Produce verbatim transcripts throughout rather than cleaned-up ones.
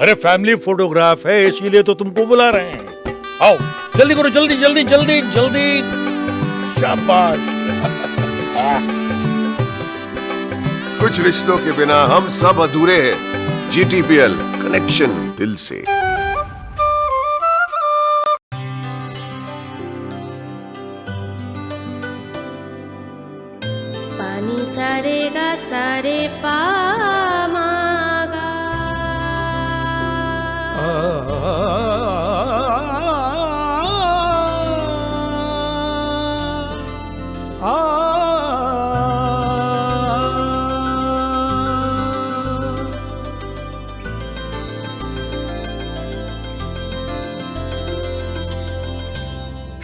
अरे, family photograph है, इसीलिए तो तुमको बुला रहे हैं। आओ, जल्दी करो, जल्दी, जल्दी, जल्दी, जल्दी। शाबाश। कुछ रिश्तों के बिना हम सब अधूरे हैं। जीटीपीएल, कनेक्शन दिल से। Pani sare ga sare pa ma ga.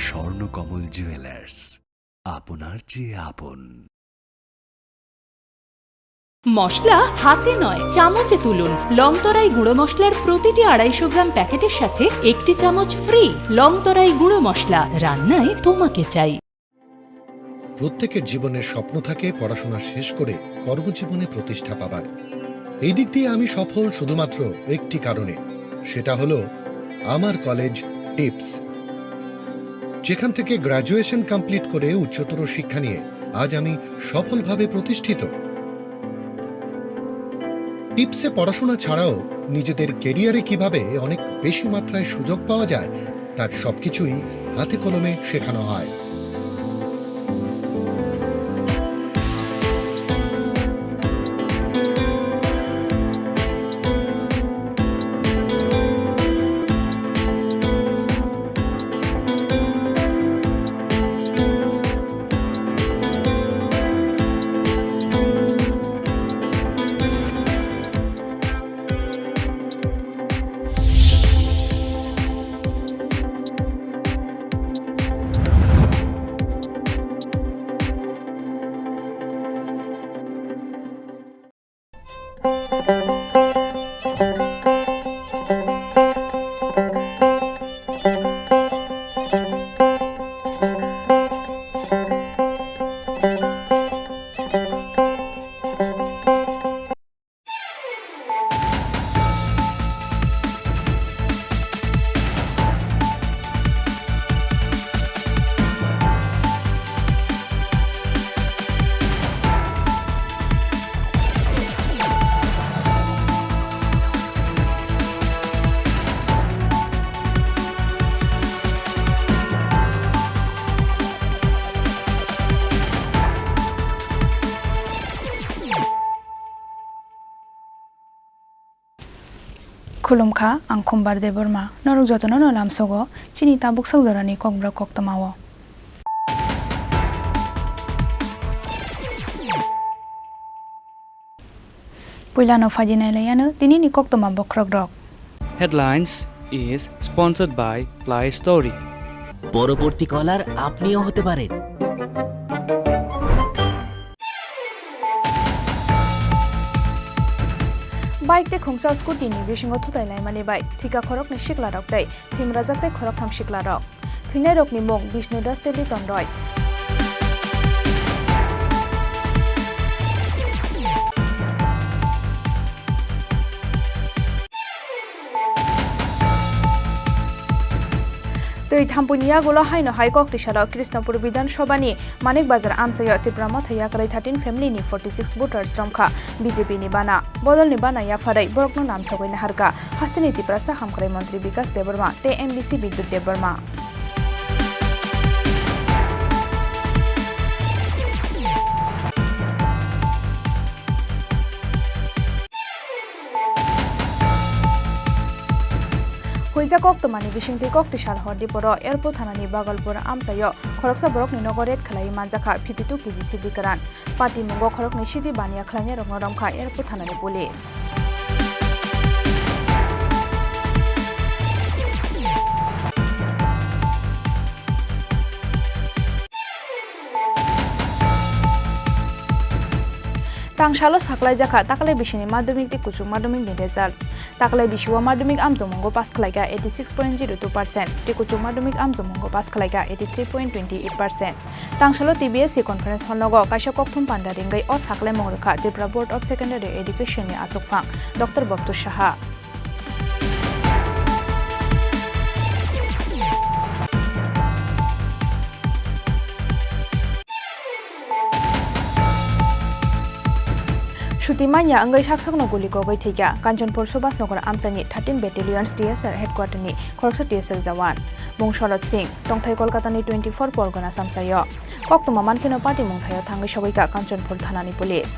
Swarnakamal jewellers, আপনার চেয়ে আপন। মশলা হাতে নয়, চামচে তুলুন। লংতরাই গুঁড়ো মশলার প্রতিটি আড়াইশো গ্রাম প্যাকেটের সাথে একটি চামচ ফ্রি। লংতরাই গুঁড়ো মশলা, রান্নায় তোমাকে চাই। প্রত্যেকের জীবনের স্বপ্ন থাকে পড়াশোনা শেষ করে কর্মজীবনে প্রতিষ্ঠা পাবার। এই দিক দিয়ে আমি সফল শুধুমাত্র একটি কারণে, সেটা হলো আমার কলেজ টিপস, যেখান থেকে গ্র্যাজুয়েশন কমপ্লিট করে উচ্চতর শিক্ষা নিয়ে আজ আমি সফলভাবে প্রতিষ্ঠিত। টিপসে পড়াশোনা ছাড়াও নিজেদের কেরিয়ারে কিভাবে অনেক বেশি মাত্রায় সুযোগ পাওয়া যায়, তার সবকিছুই হাতে কলমে শেখানো হয়। Khulumkha, ang Khumbar Debbarma. Norok jotono no lamsogo chini tabuk sak jorani kokborok koktwmao. Puilano phaidi nailaiano tinini koktwma bokhorokrok. Headlines is sponsored by Play Story. পরবর্তী কলার আপনিও হতে পারেন। Bike tei khungsa scooty ni bisingo thutai laimani bai thika khoroknwi siklarok tei thwimrajak tei khoroktham siklarok. Thwinairokni mung Bishnu Das tei Liton Roy. Twi thampuini yagulo haino hai kok twisalo Krishnapur Bidhan Sabha ni Manik Bazar amchaio Tipra Motha yakarwi thirteen family ni forty six voters romkha B J P ni bana. Bodol ni bana yapharwi borokno namsogwi naharkha hasteni Tiprasa Hamkrai Montri Bikas Debbarma tei M D C Bidyut Debbarma. Huijak koktwmani bisingtwi kok twisal hor diporo Airport thanani Bagalpur amchaio khoroksa borokni nogo raid khlaiwi manjakha fifty two K G sidi kwran. Patimungo khoroknwi sidi baniya khlainairokno romkha Airport thanani police. Tangsalo saklaijakha taklai bisini madhyamik tei kuchuk madhyamik ni result. Taklai bisio madhyamik amchokmungo pass khlaikha eighty six point zero two percent, tei kuchuk madhyamik amchokmungo pass khlaikha eighty three point twenty eight percent. Tangsalo T B S C conference hall nogo kaisa kokthum panda ringwi o saklaimung rwkha Tripura Board of Secondary Education ni achukphang Doctor Boptu Saha. Suti manya wngwi saksakno guli kogwi thwikha Kanchanpur Subhas Nagar amchaini thirteen Battalions T S R headquarter ni khoroksa T S R jawan. Mung Sharad Singh, tongthai Kolkata ni twenty four Porgana samsaio. Koktwma mankheno party mungthaio thangwi sogwikha Kanchanpur thanani police.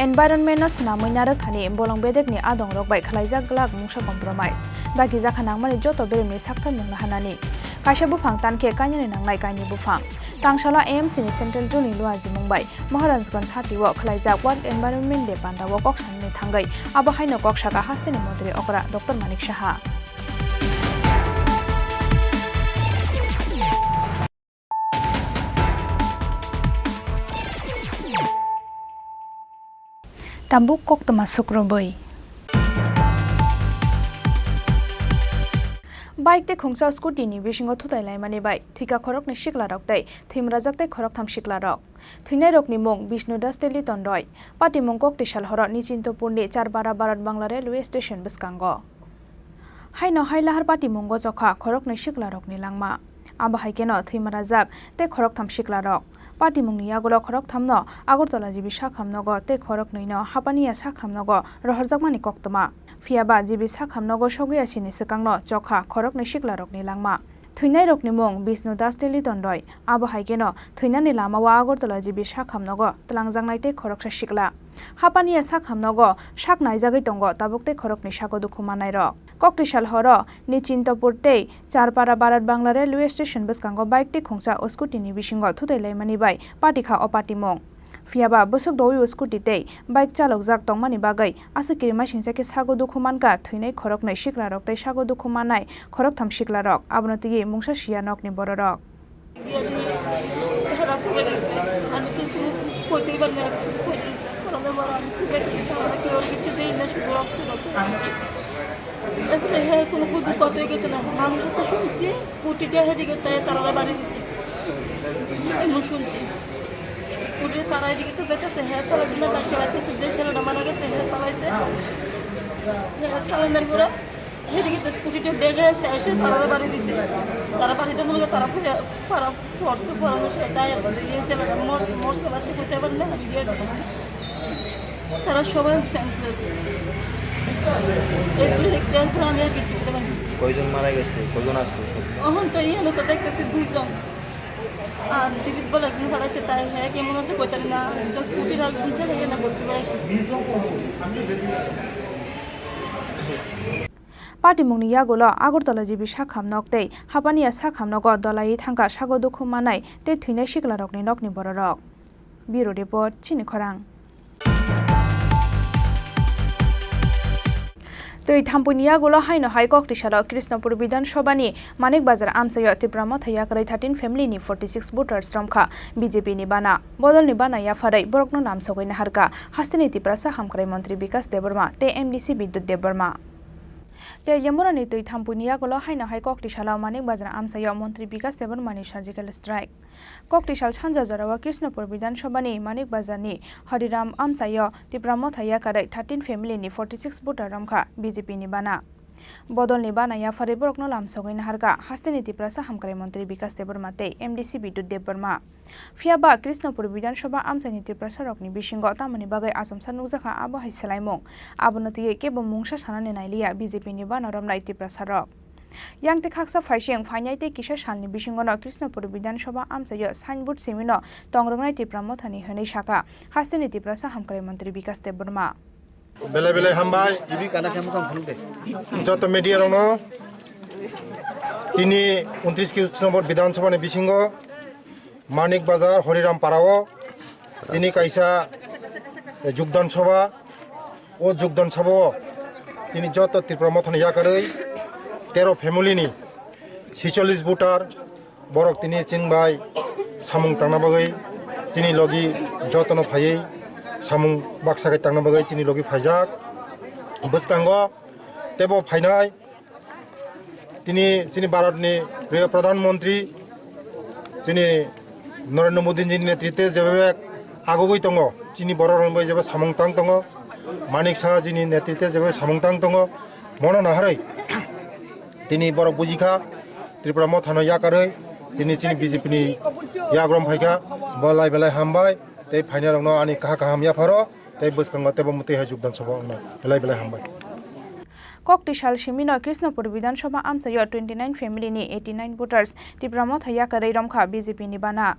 Environment no swnamwi narwk thani bolong bedekni adongrok bai khwlaijak glak mungsa compromise. Dagi jakha nangmani joto beremni sakthar mungna hanani. Kaisa buphang tankhe kainani nangnai kainwi buphang. Tangsalo A M C ni Central Zone ni luajimung bai Maharajganj hatio khwlaijak World Environment Day pandao kok sanani thangwi abo haino kok saka hasteni montri okra Doctor Manik Saha. Tabuk koktwma sukrubwi. Bike tei khungsa scooty ni bisingo thutai laimani bai thwikha khoroknwi siklarok tei thwimrajak tei khoroktham siklarok. Thwinairokni mung Bishnu Das tei Liton Roy. Patimung koktwi sal horo Nichintopurni Charpara Bharat Bangla Railway Station bwskango. Haino hai lahar patimungo chokha khoroknwi siklarokni langma. Abo hai kheno thwimrajak tei khoroktham siklarok. Patimungni yagulo khorokthamno Agartala G B sakhamnogo tei khoroknwino Hapania sakhamnogo rohorjakmani koktwma. Phiyaba G B sakhamnogo sogwi asini swkangno chokha khoroknwi siklarokni langma. Thwinairokni mung Bishnu Das tei Liton Roy. Abo hai kheno thwinani lamao Agartala G B sakhamnogo twlangjaknai tei khoroksa sikla. Hapania sakhamnogo sak naijagwi tongo tabuk tei khoroknwi sago dukhu mannairok. Koktwi sal horo Nichintopur tei Charpara Bharat Bangla Railway Station bwskango bike tei khungsa o scooty ni bisingo thutai laimani bai patikha o patimung. Phiyaba bwswk doui o scooty tei bike chalokjak tongmani bagwi aswk kirimasingcha khe sago dukhu mankha thwinai khoroknwi siklarok tei sago dukhu mannai khoroktham siklarok, abono twiwi mungsa siya nokni bororok. বিয়া দিয়ে এরা ফেলে গেছে। আমি তো কোনো কইতেই পারি না, কই দিছে। করোনা বড় আমি সিলেটে গেছি, আমরা কেউ কিছু দেই না, শুধু রক্ত রক্ত হয়েছে। এরপরে হ্যাঁ, কোনো কিছু কথা হয়ে গেছে না। মানুষের তো শুনছি, স্কুটিটা হেদিকে তাই তারা বাড়ি দিছে। এমন শুনছি। স্কুটি তারা এদিকে তো যাইতেছে, হ্যাঁ চালাইছে না, বাইক চালাইতেছে, যে ছেলেটা মারা গেছে, হ্যাঁ চালাইছে। হ্যাঁ চালানোর পরে এদিকে তো স্কুটিটা বেগে আছে, এসে তারা বাড়ি দিছে। তারা বাড়িতে মনে হয় তারা ফিরে, তারা পড়ছে, পড়ানো শেষ, তাই এখন ইয়ে ছেলেটা মর-, মরছে, বাচ্চা করতে পারে না, আমি দিয়ে দিই। তারা সবাই সেন্সলেস। এরপরে দেখছি, এরপরে আমি আর কিছু করতে পারি না। কয়জন মারা গেছে? কয়জন আসলো সব? এখন তো ইয়ে হলো তো দেখতেছি দুইজন। আর জীবিত বলে একজন ফালাইছে, তাই হ্যাঁ কেমন আছে কইতে পারি না। একজন স্কুটির আর একজন ছেলে এনে ভর্তি করাইছে। Patimungni yagulo Agartala G B sakham nok tei Hapania sakham nogo dolaiwi thangkha sago dukhu manai tei thwinai siklarokni nokni bororok. Bureau Report, Chini Khorang. Twi thampuini yagulo haino hai koktwi salo Krishnapur Bidhan Sabhani Manik Bazar amchaio Tipra Motha yakarwi thirteen family ni forty six voters romkha B J P ni bana. Bodolni bana yapharwi borokno lamsogwi naharkha hasteni Tiprasa Hamkrai Montri Bikas Debbarma tei M D C Bidyut Debbarma. Tei Yamurani twi thampuini yagulo haino hai koktwi salo Manik Bazar amchaio Montri Bikas Debbarmani surgical strike. Koktwi sal sanja jorao Krishnapur Bidhan Sabhani Manik Bazarni Hariram amchaio Tipra Motha yakarwi thirteen family ni forty six voter romkha B J P ni bana. Bodolni bana yapharwi borokno lamsogwi naharkha hasteni Tiprasa Hamkrai Montri Bikas Debbarma tei M D C Bidyut Debbarma. Phiyaba Krishnapur Bidhan Sabha amchaini Tiprasarokni bisingo tamoni bagwi achomsa nukjakha abo hai swlaimung. Abono twiwi kebo mungsa sanani nailiya B J P ni bana romnai Tiprasarok. Yang tei khaksa phaising phainai tei kisa salni bisingono Krishnapur Bidhan Sabha amchaio signboard simino tongrwngnai Tipra Mothani hwnwi sakha hasteni Tiprasa Hamkrai Montri Bikas Debbarma. Belai belai hambai. Joto media rokno tini untris Krishnapur Bidhan Sabha ni bisingo Manik Bazar Hariram Parao tini kaisa Jugdan Sabha, o Jugdan Sabha o tini joto Tipra Mothani yakarwi tero family ni sicholis voter borok tini chini bai samung tangna bagwi chini logi jotono phaiwi samung baksa khe tangna bagwi chini logi phaijak. Bwskango tebo phainai tini chini Bharatni priyo Pradhan Mantri chini Narendra Modi jini netritwe jebebe agogwi tongo, chini borok rok bai jebe samung tang tongo, Manik Saha jini netritwe jebe samung tang tongo, Mono naharwi tini borok bujikha, Tripura mothano yakarwi tini chini B J P ni yagrom phaikha, bo lai belai hambai, tei phainairokno ani kaha kaham yapharo, tei bwskango teibo mwtwi hai jukdan sobo wngnai, belai belai hambai. Kokti sal simino Krishnapur Bidhan Sabha amchaio twenty nine family ni eighty nine voters Tipra Motha yakarwi romkha B J P ni bana.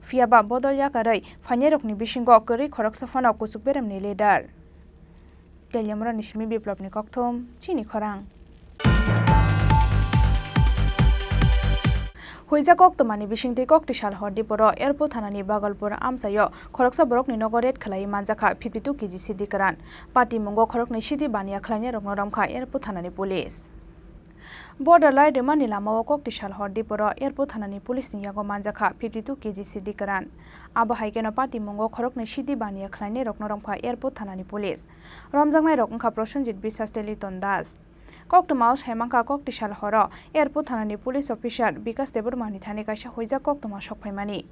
Phiyaba bodol yakarwi phainairokni bisingo kwrwi khoroksa phano kuchuk beremni leader. Teliamrani simi Biplopni kokthum, chini khorang. Huijak koktwmani bisingtwi kokti sal hor diporo Airport thanani Bagalpur amchaio khoroksa borokni nogo raid khlaiwi manjakha fifty two K G sidi kwran. Patimungo khoroknwi sidi baniya khlainairokno romkha Airport thanani police. Border lai rwmani lamao kokti sal hor diporo Airport thanani police ni yago manjakha fifty two K G sidi kwran. Abo hai kheno patimungo khoroknwi sidi baniya khlainairokno romkha Airport thanani police. Romjaknairok wngkha Prosenjit Biswas tei Liton Das. Koktwmao saimankha kokti sal horo Airport thanani police officer Bikas Debbarmani thani kaisa huijak koktwma sokphaimani.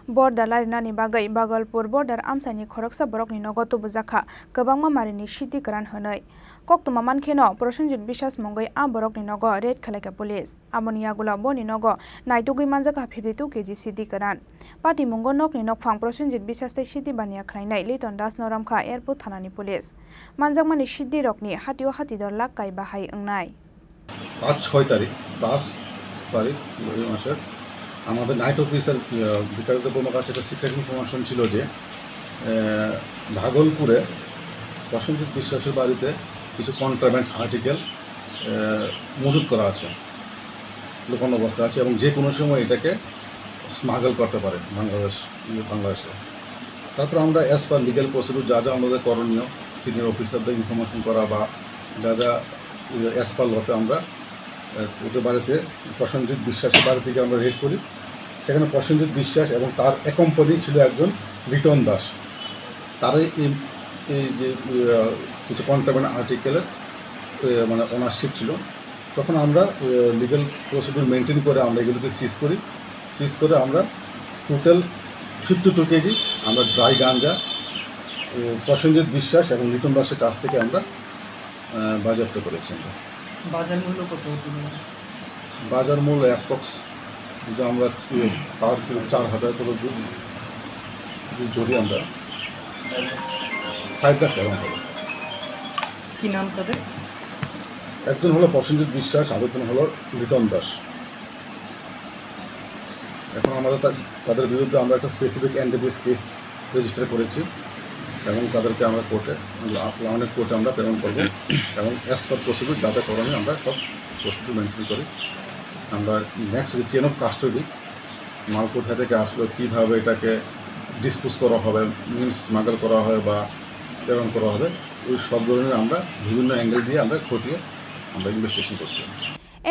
Border larinani bagwi Bagalpur border amchaini khoroksa borokni nogo tubujakha kwbangma marini sidi kwran hwnwi. Koktwma mankheno Prosenjit Biswas mungwi a borokni nogo raid khlaikha police. Aboni yagulo boni nogo naitugwi manjakha fifty two K G sidi kwran. Patimungo nokni nokphang Prosenjit Biswas tei sidi baniya khlainai Liton Das no romkha Airport thanani police. Manjakmani sidirokni hatio hatidor lak kai bahai wngnai. পাঁচ ছয় তারিখ, পাঁচ তারিখ এই মাসের আমাদের night officer, আহ, বিকাশ দেববর্মার কাছে একটা সিক্রেট ইনফরমেশন ছিল যে, আহ, ভাগলপুরে প্রসেনজিৎ বিশ্বাসের বাড়িতে কিছু কন্ট্রাব্যান্ড আর্টিকেল, আহ, মজুত করা আছে, লুকানো অবস্থা আছে এবং যে কোনো সময় এটাকে স্মাগল করতে পারে বাংলাদেশ, ইয়ে, বাংলাদেশে। তারপর আমরা অ্যাজ পার লিগ্যাল প্রসিডিউর যা যা আমাদের করণীয়, সিনিয়র অফিসারদের ইনফরমেশন করা বা যা যা, ইয়ে, অ্যাজ পার লতে আমরা, আহ, ওদের বাড়িতে, প্রসেনজিৎ বিশ্বাসের বাড়ি থেকে আমরা রেড করি। সেখানে প্রসেনজিৎ বিশ্বাস এবং তার অ্যাকম্পানি ছিল একজন লিটন দাস। তারই এই, এই যে, আহ, কিছু কন্ট্রাব্যান্ড আর্টিকেলের, আহ, মানে ওনারশিপ ছিল। তখন আমরা, আহ, লিগ্যাল প্রসিডিউর মেনটেন করে আমরা এগুলোকে সিজ করি। সিজ করে আমরা টোটাল ফিফটি টু কেজি আমরা ড্রাই গাঞ্জা, আহ, প্রসেনজিৎ বিশ্বাস এবং লিটন দাসের কাছ থেকে আমরা, আহ, বাজেয়াপ্ত করেছি আমরা। বাজার মূল্য কত হতে পারে? বাজার মূল্য অ্যাপ্রক্স যদি আমরা, আহ, পার কিলো চার হাজার করে যদি, যদি ধরি আমরা, ফাইভ লাখ অ্যারাউন্ড হবে। কি নাম তাদের? একজন হলো প্রসেনজিৎ বিশ্বাস, আরেকজন হলো লিটন দাস। এখন আমাদের তা-, তাদের বিরুদ্ধে আমরা একটা স্পেসিফিক এনডিপিএস কেস রেজিস্টার করেছি এবং তাদেরকে আমরা কোর্টে, লন্ডন কোর্টে আমরা প্রেরণ করব এবং অ্যাজ পার প্রসিডিউর যা যা করণীয় আমরা সব প্রসিডিউর মেনটেন করি। আমরা নেক্সট যে চেইন অফ কাস্টডি, মাল কোথা থেকে আসলো, কীভাবে এটাকে ডিসপোজ করা হবে, মিনস স্মাগল করা হবে বা প্রেরণ করা হবে, ওই সব ধরনের আমরা বিভিন্ন অ্যাঙ্গেল দিয়ে আমরা খতিয়ে আমরা ইনভেস্টিগেশন করছি।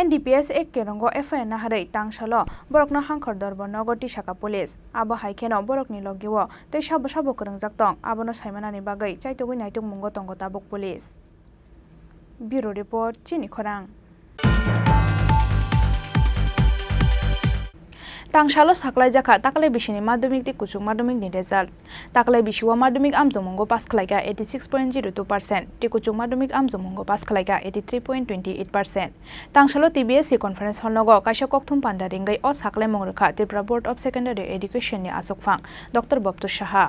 N D P S Act kerongo F I R naharwi tangsalo borokno Hangkhor Dorbar nogo tisaka police. Abo hai kheno borokni logio tei sabo sabo kwrwngjak tong, abono saimanani bagwi chaitugwi naitukmungo tongo tabuk police. Bureau Report, chini khorang. Tangsalo saklaijakha taklai bisini madhyamik tei kuchuk madhyamik ni result. Taklai bisio madhyamik amjokmungo pass khlaikha eighty six point zero two percent, tei kuchuk madhyamik amjokmungo pass khlaikha eighty three point twenty eight percent. Tangsalo T B S C conference hall nogo kaisa kokthum panda ringwi o saklaimung rwkha Tripura Board of Secondary Education ni achukphang Doctor Boptu Saha.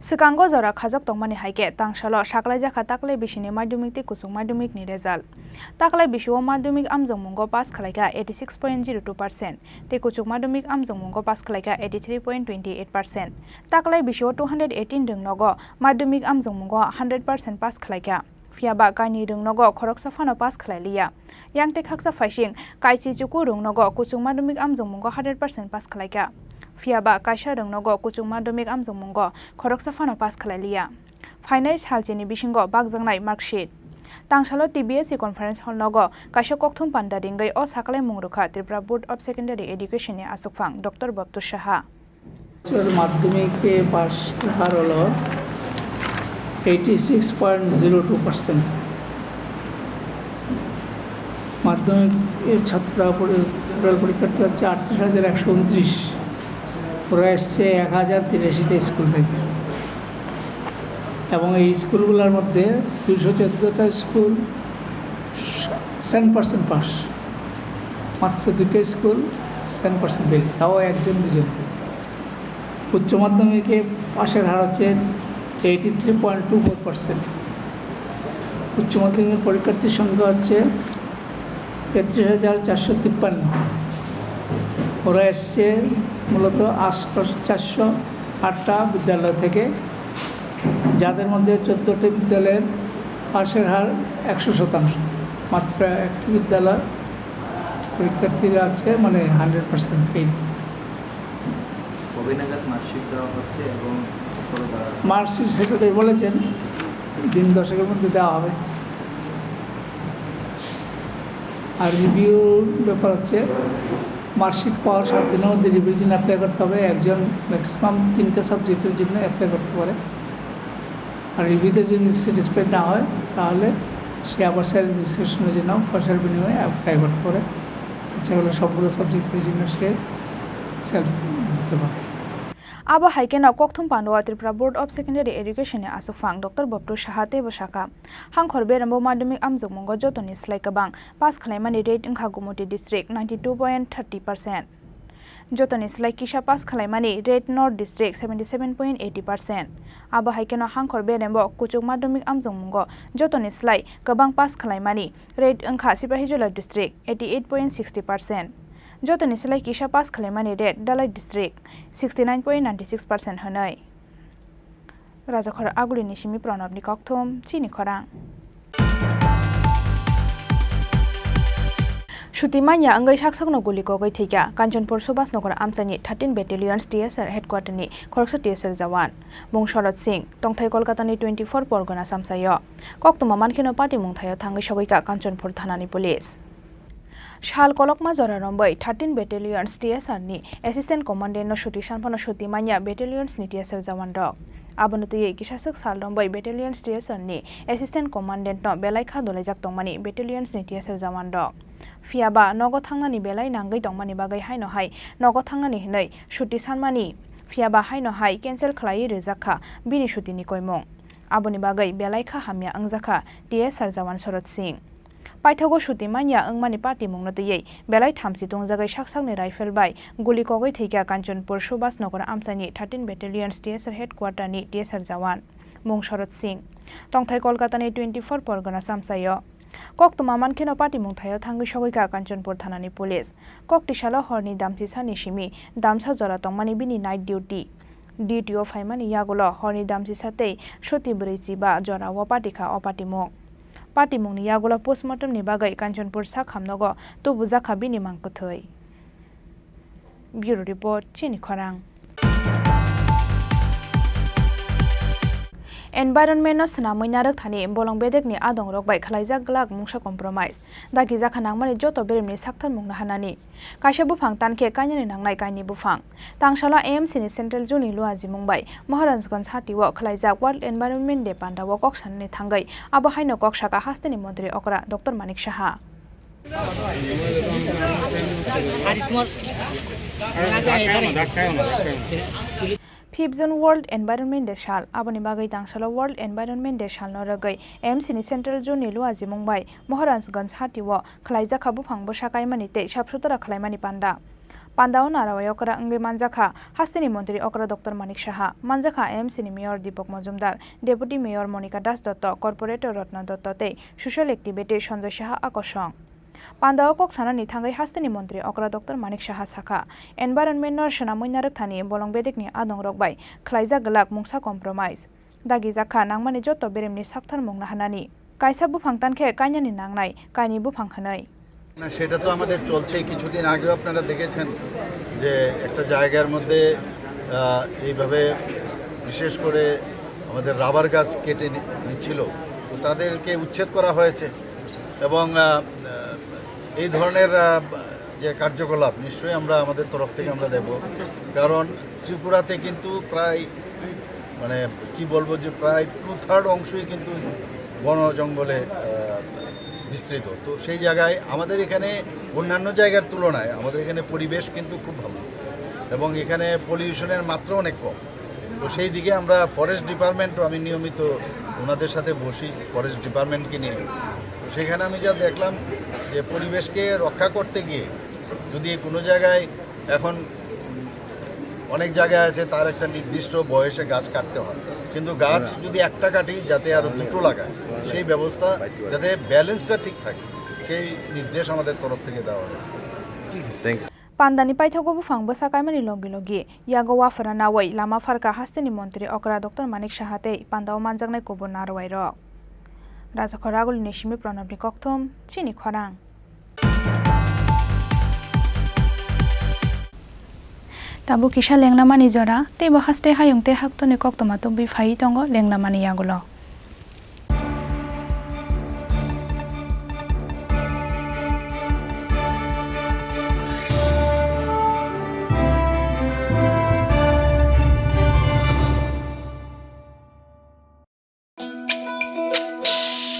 Swkango jora khajak tongmani hai khe, tangsalo saklaijakha taklai bisini madhyamik tei kuchuk madhyamik ni result. Taklai bisio madhyamik amjokmungo pass khlaikha eighty six point zero two percent, tei kuchuk madhyamik amjokmungo pass khlaikha eighty three point twenty eight percent. Taklai bisio two hundred eighteen rwngnogo madhyamik amjokmungo hundred percent pass khlaikha. Phiya ba kainwi rwngnogo khoroksa phano pass khlai liya. Yang tei khaksa phaising kaichi chuku rwngnogo kuchuk madhyamik amjokmungo hundred percent pass khlaikha. Phiya ba kaisa rwngnogo kuchuk madhyamik amjokmungo khoroksa phano pass khlai liya. Phainai salchini bisingo bakjaknai marksheet. Tangsalo T B S C conference hall nogo kaisa kokthum panda ringwi o saklaimung rwkha Tripura Board of Secondary Education ni achukphang Doctor Boptu Saha. উচ্চ মাধ্যমিকে পাশ হার হলো eighty six point zero two percent. মাধ্যমিকের ছাত্ররা পড়ে, টোটাল পরীক্ষার্থী হচ্ছে আটত্রিশ হাজার একশো ঊনত্রিশ। ওরা এসছে এক হাজার তিরাশিটা স্কুল থেকে, এবং এই স্কুলগুলোর মধ্যে দুশো চোদ্দোটা স্কুল সেভেন পার্সেন্ট পাস, মাত্র দুইটা স্কুল সেভেন পার্সেন্ট ফেল, তাও একজন দুজন। উচ্চ মাধ্যমিকে পাশের হার হচ্ছে eighty three point two four percent. উচ্চ মাধ্যমিক পরীক্ষার্থীর সংখ্যা হচ্ছে তেত্রিশ হাজার চারশো তিপ্পান্ন। ওরা এসছে মূলত আটশো, চারশো আটটা বিদ্যালয় থেকে, যাদের মধ্যে চোদ্দোটি বিদ্যালয়ের পাশের হার একশো শতাংশ। মাত্র একটি বিদ্যালয় পরীক্ষার্থীরা আছে, মানে, হান্ড্রেড পার্সেন্ট ফেল। কবে নাগাদ মার্কশিট দেওয়া হচ্ছে এবং কবে দেওয়া হবে? মার্কশিট সেক্রেটারি বলেছেন দিন দশেকের মধ্যে দেওয়া হবে। আর রিভিউর ব্যাপার হচ্ছে, মার্কশিট পাওয়ার সাত দিনের মধ্যে রিভিউর জন্য অ্যাপ্লাই করতে হবে। একজন ম্যাক্সিমাম তিনটা সাবজেক্টের জন্য অ্যাপ্লাই করতে পারে। আর রিভিউতে যদি স্যাটিসফাইড না হয়, তাহলে সে আবার সেলফ রেজিস্ট্রেশনের জন্য পয়সার বিনিময়ে অ্যাপ্লাই করতে পারে। ইচ্ছা করলে সবগুলো সাবজেক্টের জন্য সে সেলফ দিতে পারে। Abo hai kheno kokthum pandao Tripura Board of Secondary Education ni aswkphang Doctor Boptu Saha teibo sakha, hangkhor berembo madhyamik amjokmungo jotoni slai kwbang pass khwlaimani rate wngkha Gumoti district ninety two point thirty percent. Jotoni slai kisa pass khwlaimani rate North district seventy seven point eighty percent. Abo hai kheno hangkhor berembo kuchuk madhyamik amjokmungo jotoni slai kwbang pass khwlaimani rate wngkha Sipahijola district eighty eight point sixty percent. Jotoni slai kisa pass khwlaimani rate Dhalai district sixty nine point ninety six percent hwnwi. Rajakhor Agulini simi Pranabni kokthum, chini khorang. Suti manya wngwi saksakno guli kogwi thwikha Kanchanpur Subhas Nagar amchaini thirteen Battalions T S R headquarter ni khoroksa T S R jawan, mung Shorot Singh, tongthai Kolkata ni twenty four Porgona samsaio. Koktwma mankheno patimung thaio thangwi sogwikha Kanchanpur thanani police. Sal kolokma jora romwi thirteen Battalions T S R ni Assistant Commandant no suti sanphano suti manya Battalions ni T S R jawan rok. Abono twiwi kisaswk sal romwi Battalions T S R ni Assistant Commandant no belai kha dolaijak tongmani Battalions ni T S R jawan rok. Phiyaba nogo thangnani belai nangwi tongmani bagwi haino hai nogo thangnani hwnwi suti sanmani, phiyaba haino hai cancel khwlaiwi rijak kha bini sutini koimung. Aboni bagwi belai kha hamya wngjakha T S R jawan Shorot Singh. Paithago suti manya wngmani patimungno twiwi belai thamchi tongjagwi saksakni rifle bai guli kogwi thwikha Kanchanpur Subhas Nagar amchaini thirteen Battalions T S R headquarter ni T S R jawan, mung Shorot Singh, tongthai Kolkata ni twenty four Porgona samsaio. Koktwma mankheno patimung thaio thangwi sogwikha Kanchanpur thanani police. Koktisalo horni damchisani simi damsa jora tongmani bini night duty. Duty o phaimani yagulo horni damchisa tei suti bwrwi chiba jorao patikha o patimung. Patimungni yagulo postmortem ni bagwi Kanchanpur sak hamnogo tubujakha bini mang kwthwi. Bureau Report, chini khorang. Environment no swnamwi narwk thani bolong bedekni adongrok bai khwlaijak glak mungsa compromise. Dagijakha nangmani joto beremni sakthar mungna hanani. Kaisa buphang tankhe kainani nangnai kaini buphang. Tangsalo A M C ni Central Zone ni luajimung bai Maharajganj hati o khwlaijak World Environment Day panda o kok sanani thangwi abo haino kok saka hasteni montri okra Doctor Manik Saha. Fifth June World Environment Day sal, aboni bagwi tangsalo World Environment Day salno rwgwi M C ni Central Zone ni luajimung bai Maharajganj hati o khwlaijakha buphang bwsa kaimani tei sap sutra khwlaimani panda. Panda o narawai okra wngwi manjakha hasteni montri okra Doctor Manik Saha, manjakha M C ni Mayor Deepak Majumdar, Deputy Mayor Monika Das Dotto, Corporator Ratna Dotto tei Social Activity Sanjoy Saha akosong. Panda o kok sanani thangwi hasteni montri okra Doctor Manik Saha sakha, environment no swnamwi narwk thani bolong bedekni adongrok bai khwlaijak glak mungsa compromise. Dagijakha nangmani joto beremni sakthar mungna hanani. Kaisa buphang tankhe kainani nangnai, kaini buphang hwnwi. না, সেটা তো আমাদের চলছেই। কিছুদিন আগেও আপনারা দেখেছেন যে একটা জায়গার মধ্যে, আহ, এইভাবে বিশেষ করে আমাদের রাবার গাছ কেটে নি-, নিচ্ছিল, তো তাদেরকে উচ্ছেদ করা হয়েছে। এবং, আহ, আহ, এই ধরনের, আহ, যে কার্যকলাপ নিশ্চয়ই আমরা আমাদের তরফ থেকে আমরা দেব, কারণ ত্রিপুরাতে কিন্তু প্রায়, মানে, কি বলবো, যে প্রায় টু থার্ড অংশই কিন্তু বন জঙ্গলে, আহ, বিস্তৃত। তো সেই জায়গায় আমাদের এখানে অন্যান্য জায়গার তুলনায় আমাদের এখানে পরিবেশ কিন্তু খুব ভালো এবং এখানে পলিউশনের মাত্রা অনেক কম। তো সেই দিকে আমরা ফরেস্ট ডিপার্টমেন্টও, আমি নিয়মিত ওনাদের সাথে বসি, ফরেস্ট ডিপার্টমেন্টকে নিয়ে। তো সেখানে আমি যা দেখলাম যে পরিবেশকে রক্ষা করতে গিয়ে যদি কোনো জায়গায় এখন অনেক জায়গায় আছে তার একটা নির্দিষ্ট বয়সে গাছ কাটতে হয়, কিন্তু গাছ যদি একটা কাটি যাতে আরও দুটো লাগায়, সেই ব্যবস্থা যাতে ব্যালেন্সটা ঠিক থাকে, সেই নির্দেশ আমাদের তরফ থেকে দেওয়া হয়েছে। Pandani paithago buphang bwsa kaimani logi logi yago waphara nawi lama pharkha hasteni montri okra Doctor Manik Saha tei pandao manjaknai kubun narwai rok. Rajakhor Ragulni simi Pranabni kokthum chini khorang. Tabuk kisa lenglamani jora, teibo haste hayung tei haktoni koktwma tubui phaiwi tongo lenglamani yagulo.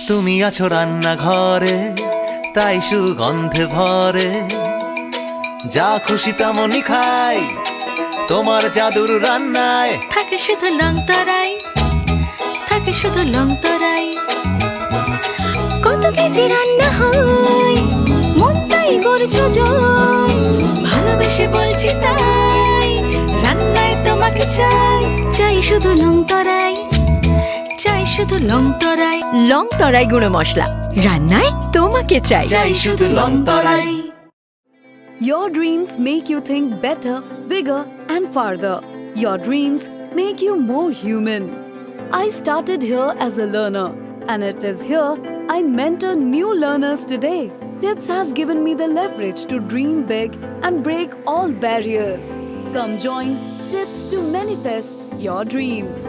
তুমি আছো রান্নাঘরে, তাই সুগন্ধে ভরে। যা খুশি তেমনই খাই, তোমার জাদুর রান্নায়। থাকে শুধু লংতরাই, থাকে শুধু লংতরাই। কত কেজি রান্না হয়, মনটাই করছো জয়। ভালোবেসে বলছি তাই, রান্নায় তোমাকে চাই। চাই শুধু লংতরাই, চাই শুধু লংতরাই। লংতরাই গুঁড়ো মশলা, রান্নায় তোমাকে চাই। চাই শুধু লংতরাই। Your dreams make you think better, bigger, and farther. Your dreams make you more human. I started here as a learner, and it is here I mentor new learners today. Tips has given me the leverage to dream big and break all barriers. Come join Tips to manifest your dreams.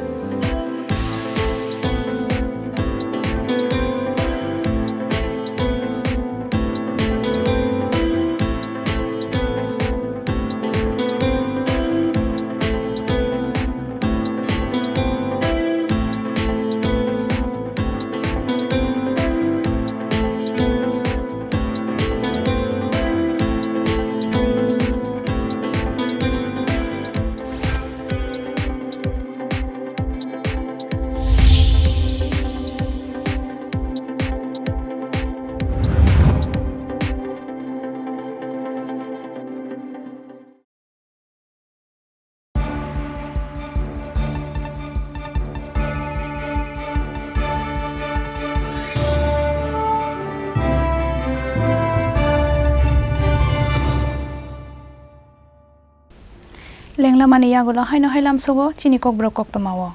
Lenglamani yagulo haino hai lamsogo chini kokborok koktwmao.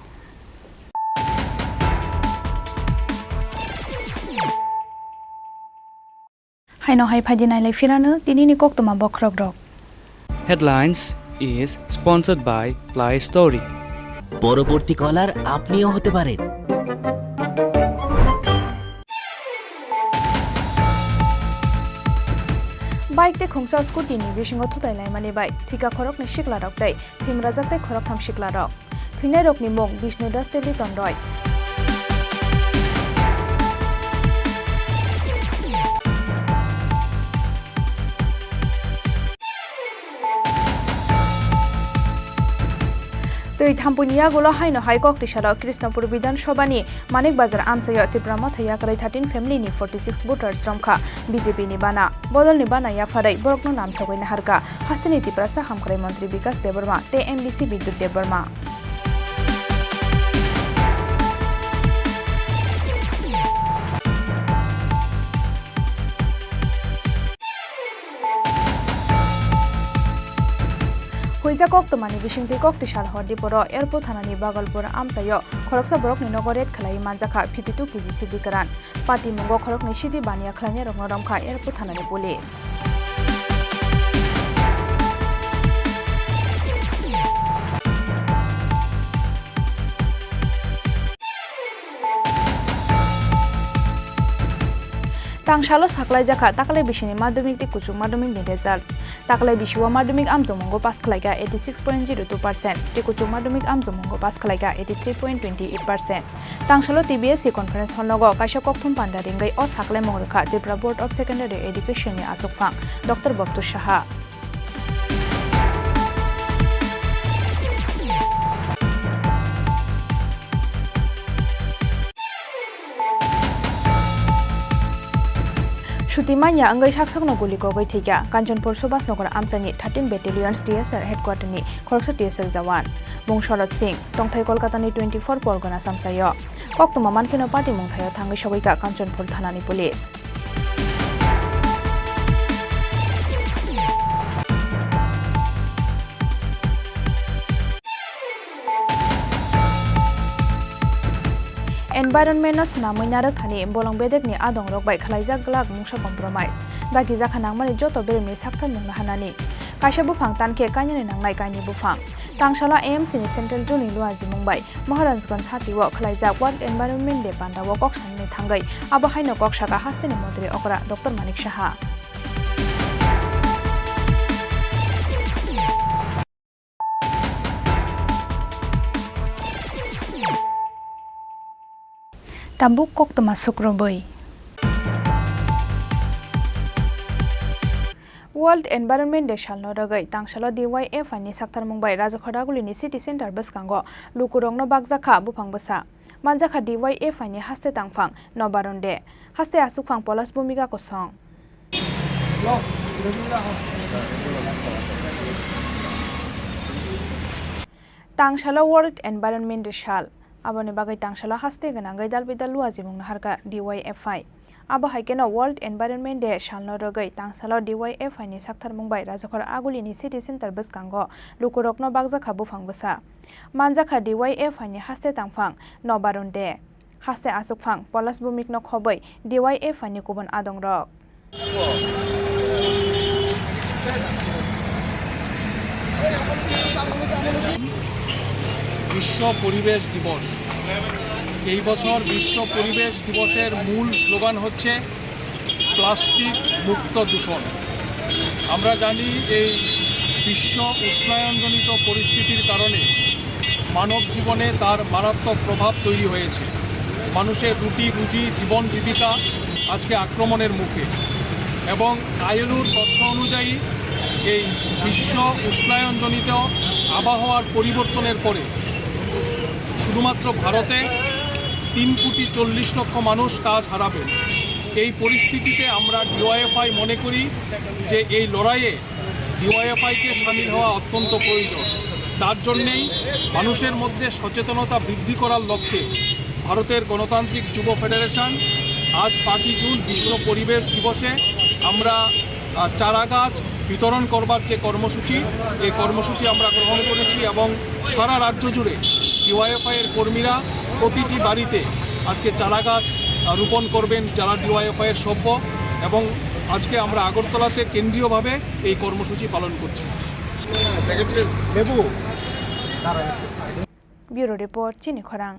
Haino hai phaidi nailai phirano tinini koktwma bokhorokrok. Headlines is sponsored by Play Story. পরবর্তী কলার আপনিও হতে পারেন। Bike tei khungsa scooty ni bisingo thutai laimani bai thika khoroknwi siklarok tei thwimrajak tei khoroktham siklarok. Thwinairokni mung Bishnu Das tei Liton Roy. Twi thampuini yagulo haino hai kok tisalo Krishnapur Bidhan Sabha ni Manik Bazar amchaio Tipra Motha yakarwi thirteen family ni forty six voters romkha B J P ni bana. Bodolni bana yapharwi borokno namsogwi naharkha. Hasteni Tiprasa Hamkrai Montri Bikas Debbarma tei M D C Bidyut Debbarma. Huijak koktwmani bisingtwi kok tisal hor Diporo Airport thanani Bagalpur amchaio khoroksa borokni nogo raid khlaiwi manjakha fifty two K G sidi kwran. Patimungo khoroknwi sidi baniya khlainairokno romkha Airport thanani police. Tangsalo saklaijakha taklai bisini madhyamik tei kuchuk madhyamik ni result. Taklai bisio madhyamik amchokmungo pass khlaikha eighty six point zero two percent, tei kuchuk madhyamik amchokmungo pass khlaikha eighty three point twenty eight percent. Tangsalo T B S C conference hall nogo kaisa kokthum panda ringwi o saklaimung rwkha Tripura Board of Secondary Education ni achukphang Doctor Boptu Saha. Chuti manya wngwi saksakno guli kogwi thwikha Kanchanpur Subhas Nagar amchaini thirteen Battalions T S R headquarter ni khoroksa T S R jawan. Mung Sharad Singh, tongthai Kolkata ni twenty four Porgana samsaio. Koktwma mankheno patimung thaio thangwi sogwikha Kanchanpur thanani police. Environment no swnamwi narwk thani bolong bedekni adongrok bai khwlaijak glak mungsa compromise. Dagi jakha nangmani joto beremni sakthar mungna hanani. Kaisa buphang tankhe kainani nangnai kainwi buphang. Tangsalo A M C ni Central Zone ni luajimung bai Maharajganj hatio khwlaijak World Environment Day pandao kok sanani thangwi abo haino kok saka hasteni montri okra Doctor Manik Saha. Tabuk koktwma sukrubwi. World Environment Day salno rwgwi tangsalo D Y F I ni saktharmung bai Rajakhor Agulini City Centre bwskango lukurokno bakjakha buphang bwsa. Manjakha D Y F I ni haste tangphang Nobaron Day, haste aswkphang Polas Bhumika kosong. Tangsalo World Environment Day sal. Aboni bagwi tangsalo haste gwnangwi dal bidal luajimung naharkha D Y F I. Abo hai kheno World Environment Day salno rwgwi tangsalo D Y F I ni saktharmung bai Rajakhor Agulini City Centre bwskango lukurokno bakjakha buphang bwsa. Manjakha D Y F I ni haste tangphang Nobaron Day. Haste aswkphang Polas Bhumikno khobwi D Y F I ni kubun adongrok. বিশ্ব পরিবেশ দিবস। এই বছর বিশ্ব পরিবেশ দিবসের মূল স্লোগান হচ্ছে প্লাস্টিক মুক্ত দূষণ। আমরা জানি এই বিশ্ব উষ্ণায়নজনিত পরিস্থিতির কারণে মানব জীবনে তার মারাত্মক প্রভাব তৈরি হয়েছে। মানুষের রুটি রুজি, জীবন জীবিকা আজকে আক্রমণের মুখে এবং আইএলওর তথ্য অনুযায়ী এই বিশ্ব উষ্ণায়নজনিত আবহাওয়ার পরিবর্তনের পরে শুধুমাত্র ভারতে তিন কোটি চল্লিশ লক্ষ মানুষ কাজ হারাবেন। এই পরিস্থিতিতে আমরা ডিওয়াইএফআই মনে করি যে এই লড়াইয়ে ডিওয়াইএফআইকে সামিল হওয়া অত্যন্ত প্রয়োজন। তার জন্যেই মানুষের মধ্যে সচেতনতা বৃদ্ধি করার লক্ষ্যে ভারতের গণতান্ত্রিক যুব ফেডারেশন আজ পাঁচই জুন বিশ্ব পরিবেশ দিবসে আমরা, আহ, চারা গাছ বিতরণ করবার যে কর্মসূচি, এই কর্মসূচি আমরা গ্রহণ করেছি এবং সারা রাজ্য জুড়ে ডিওয়াইএফআই এর কর্মীরা প্রতিটি বাড়িতে আজকে চারা গাছ, আহ, রোপণ করবেন যারা ডিওয়াইএফআই এর সভ্য। এবং আজকে আমরা আগরতলাতে কেন্দ্রীয়ভাবে এই কর্মসূচি পালন করছি। লেবু। Bureau Report, Chini Khorang.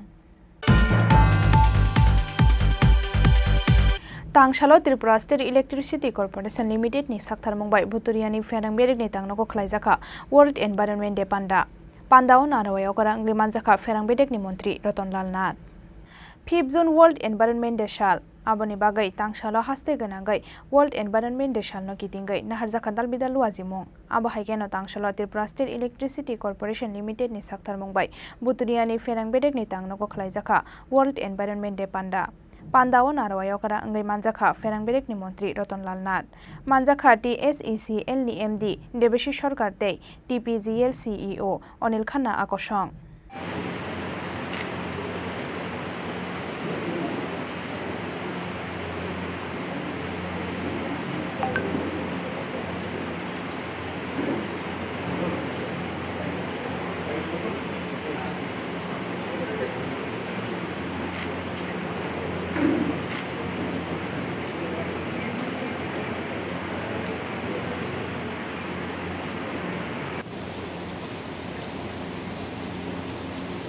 Tangsalo Tripura State Electricity Corporation Limited ni saktharmung bai Buturiani Pherang Berek ni tangnogo khwlaijakha World Environment Day panda. Pandao narwai okora wngwi manjakha Pherang Bedek ni montri Roton Lal Nath. Fifth June World Environment Day sal. Aboni bagwi tangsalo haste gwnangwi World Environment Day salno kitingwi naharjakha dalbidal luajimung. Abo hai kheno tangsalo Tripura State Electricity Corporation Limited ni saktharmung bai Buturiani Pherang Bedek ni tangnogo khwlaijakha World Environment Day panda. Pandao narwai okra wngwi manjakha Pherang Bedek ni montri Roton Lal Nath. Manjakha T S E C L ni M D Debashish Sarkar tei T P G L C E O Anil Khanna a kosong.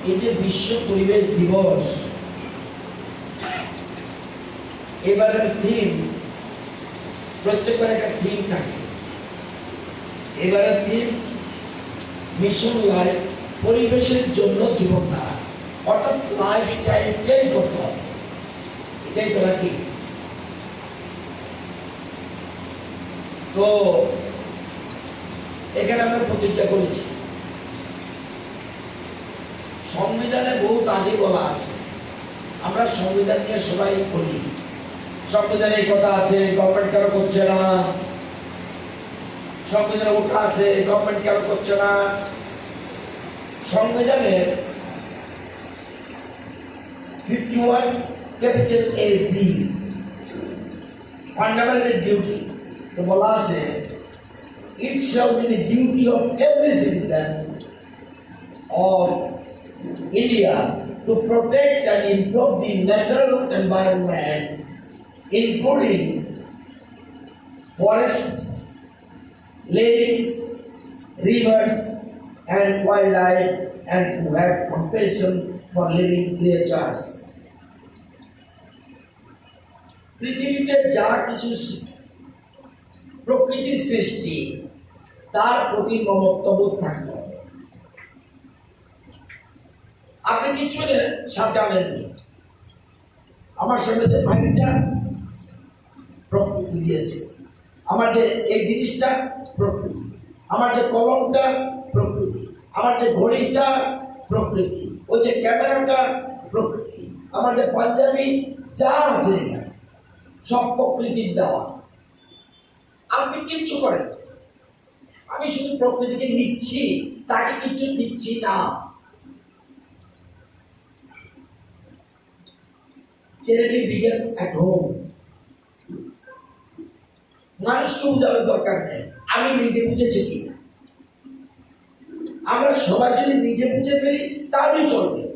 এই যে বিশ্ব পরিবেশ দিবস, এবারের থিম, প্রত্যেকবার একটা থিম থাকে। এবারের থিম মিশন লাইফ, পরিবেশের জন্য জীবনধারা, অর্থাৎ লাইফস্টাইল চেঞ্জ করতে হবে। এটাই তো নাকি? তো এখানে আমরা প্রতিজ্ঞা করেছি, সংবিধানে বহুত আগে বলা আছে, আমরা সংবিধান নিয়ে সবাই বলি, সংবিধানে এই কথা আছে, গভর্নমেন্ট কেন করছে না? সংবিধানে ওঠা আছে, গভর্নমেন্ট কেন করছে না? সংবিধানের fifty one capital A G, fundamental duty, তো বলা আছে, "It shall be the duty of every citizen of India to protect and improve the natural environment, including forests, lakes, rivers, and wildlife, and to have compassion for living creatures." পৃথিবীতে যা কিছু সৃ-, প্রকৃতির সৃষ্টি, তার প্রতি মমত্ববোধ থাকতে হবে। আপনি কিচ্ছু নে-, সাথে আনেননি। আমার সামনে যে মাইকটা প্রকৃতি দিয়েছে, আমার যে এই জিনিসটা প্রকৃতি, আমার যে কলমটা প্রকৃতি, আমার যে ঘড়িটা প্রকৃতি, ওই যে ক্যামেরাটা প্রকৃতি, আমার যে পাঞ্জাবি যা আছে এখানে, সব প্রকৃতির দেওয়া। আপনি কিচ্ছু করেন না। আমি শুধু প্রকৃতিকে নিচ্ছি, তাকে কিচ্ছু দিচ্ছি না। Charity begins at home. মানুষকে বোঝানোর দরকার নেই, আমি নিজে বুঝেছি কি না। আমরা সবাই যদি নিজে বুঝে ফেলি, তাহলেই চলবে।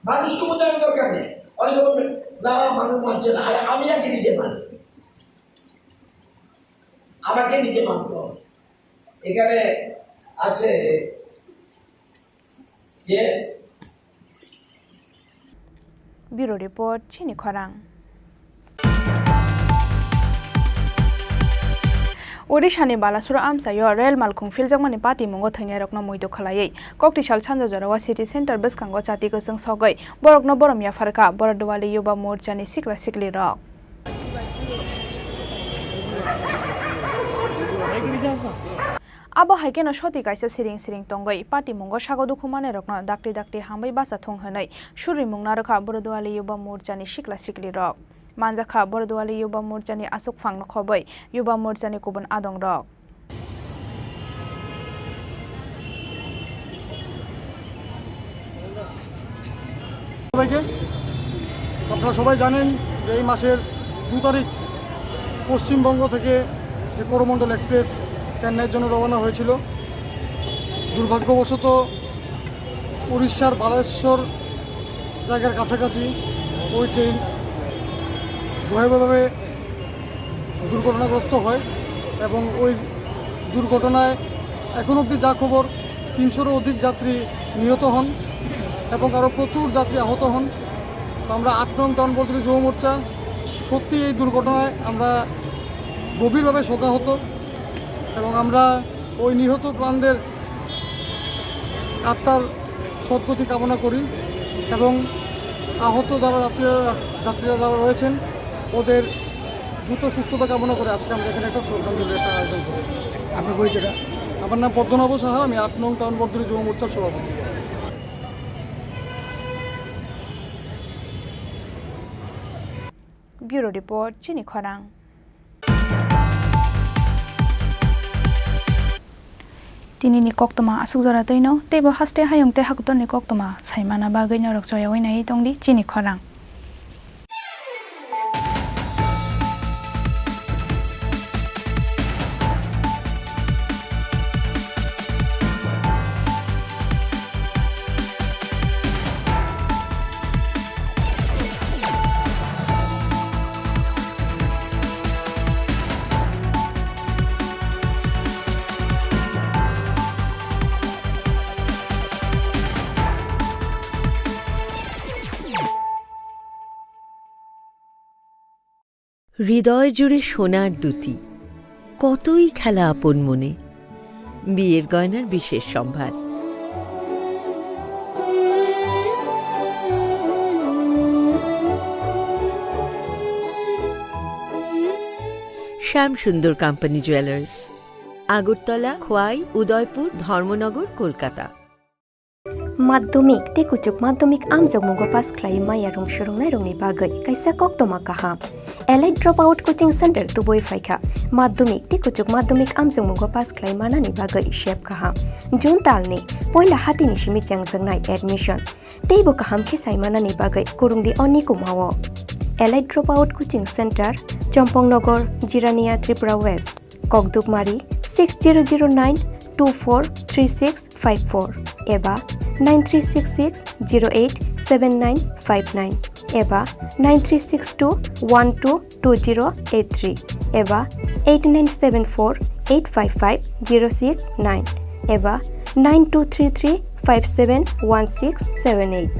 মানুষকে বোঝানোর দরকার নেই। অনেকে বলবেন, "না, মানুষ মানছে না।" আরে, আমি আগে নিজে মানি, আমাকে নিজে মানতে হবে। এখানে আছে যে Bureau Report, Chini Khorang. Odisha ni Balasore amchaio rel malkhung philjakmani patimungo thwinairokno muitu khwlaiwi Koktisal sanja jorao city centre bwskango chati kwchwng sogwi borokno borom yapharkha Borok Duali Yuba Morcha ni sikla siklirok. Abo hai kheno soti kaisa siring siring tongwi patimungo sago dukhu manwirokno dakti dakti hamwi bacha thung hwnwi surimung narwkha Borok Duali Yuba Morcha ni sikla siklirok. Manjakha Borok Duali Yuba Morcha ni aswk phangno khobwi Yuba Morcha ni kubun adongrok. সবাইকে, আপনারা সবাই জানেন যে এই মাসের দু তারিখ পশ্চিমবঙ্গ থেকে যে করমণ্ডল এক্সপ্রেস চেন্নাইয়ের জন্য রওনা হয়েছিল। দুর্ভাগ্যবশত উড়িষ্যার বালেশ্বর জায়গার কাছাকাছি ওই ট্রেন ভয়াবহভাবে দুর্ঘটনাগ্রস্ত হয় এবং ওই দুর্ঘটনায় এখন অবধি যা খবর, তিনশোরও অধিক যাত্রী নিহত হন এবং আরও প্রচুর যাত্রী আহত হন। তো আমরা আট নং টাউন বর্ধনী যুব মোর্চা সত্যি এই দুর্ঘটনায় আমরা গভীরভাবে শোকাহত এবং আমরা ওই নিহত প্রাণদের আত্মার সদ্গতি কামনা করি এবং আহত যারা যাত্রীরা, যাত্রীরা যারা রয়েছেন ওদের দ্রুত সুস্থতা কামনা করে আজকে আমরা এখানে একটা শ্রদ্ধাঞ্জলি একটা আয়োজন করি। আপনার পরিচয়টা? আমার নাম পদ্মনাভ সাহা, আমি আট নং টাউন বর্ধনী যুব মোর্চার সভাপতি। Bureau Report, Chini Khorang. Tinini koktwma aswk jora twino, teibo haste hayung tei hakotorni koktwma saimana bagwi norok choyaui naiwi tongdi Chini Khorang. হৃদয় জুড়ে সোনার দুতি, কতই খেলা আপন মনে। বিয়ের গয়নার বিশেষ সম্ভার। শ্যাম সুন্দর কোম্পানি জুয়েলার্স, আগরতলা, খোয়াই, উদয়পুর, ধর্মনগর, Kolkata. Madhyamik tei kuchuk madhyamik amjokmungo pass khlai maya rung swrwngnairokni bagwi kaisa koktwma kaham. Elite Dropout Coaching Center tubui phaikha. Madhyamik tei kuchuk madhyamik amjokmungo pass khlai manani bagwi sep kaham. June talni poila hatini simi chengjaknai admission. Teibo kaham khe sai manani bagwi kurungdi o nikumao. Elite Dropout Coaching Center, Chompong Nogor, Jirania, Tripura West. Kokdukmari six zero zero nine two four three six five four eba nine three six six zero eight seven nine five nine eba nine three six two one two two zero eight three eba eight nine seven four eight five five zero six nine eba nine two three three five seven one six seven eight.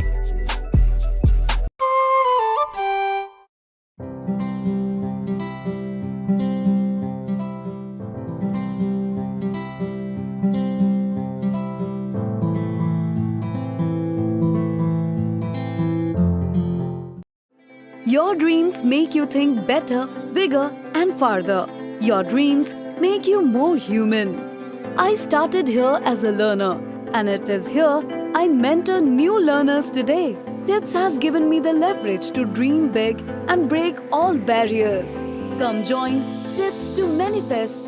Your dreams make you think better, bigger, and farther. Your dreams make you more human. I started here as a learner, and it is here I mentor new learners today. Tips has given me the leverage to dream big and break all barriers. Come join Tips to manifest